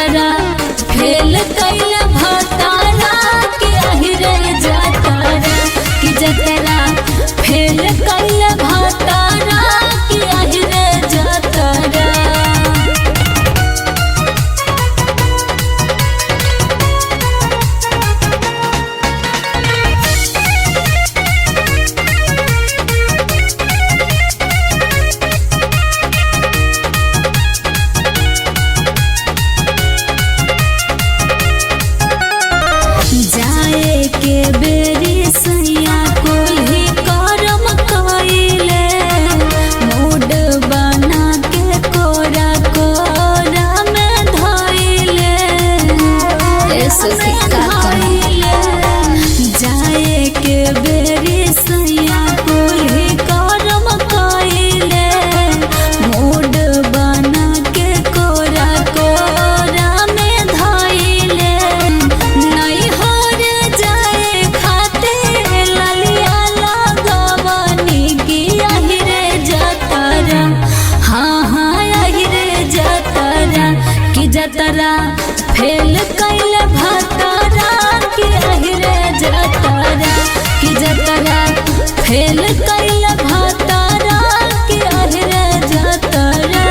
जतरा फेल कैल भतारा के आहिरे जतरा कि जतरा फेल कैल भतारा के आहिरे जतरा। जाए के बेरी सैया कोई करम कइले मूड बना के कोरा कोरा में धइले। ए सखी का कही। जाए के बेरी सैया कोई करम कइले मूड बना के कोरा कोरा में धइले। नहीं हो रे जाए खाते ललिया लगवनी की आहिरे जतरा हाँ हाँ आहिरे जतरा कि जतरा फेल कैल भतरा कि आहिरे जतरा कि जतरा फेल कैल भतरा कि आहिरे जतरा।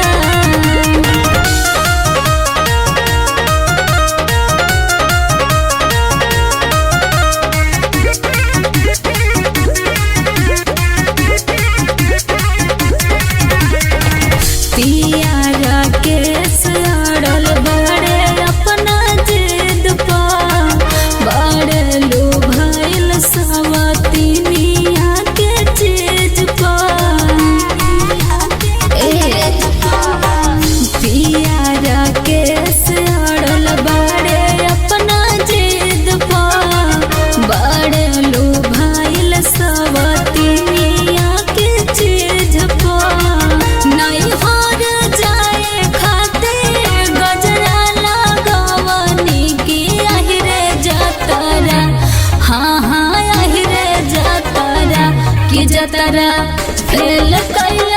पियारा केस अड़ल बड़े अपना जिद पा बड़े लोभाइल सवतिनिया के चीज पा। ए पियारा केस अड़ल बड़े अपना जिद पा बड़े लोभाइल सवतिनिया के चीज पा। नहीं हो जाए खाते गजरा लगवनी की आहिरे जतरा हाँ हाँ आहिरे जतरा कि जतरा फेल कैल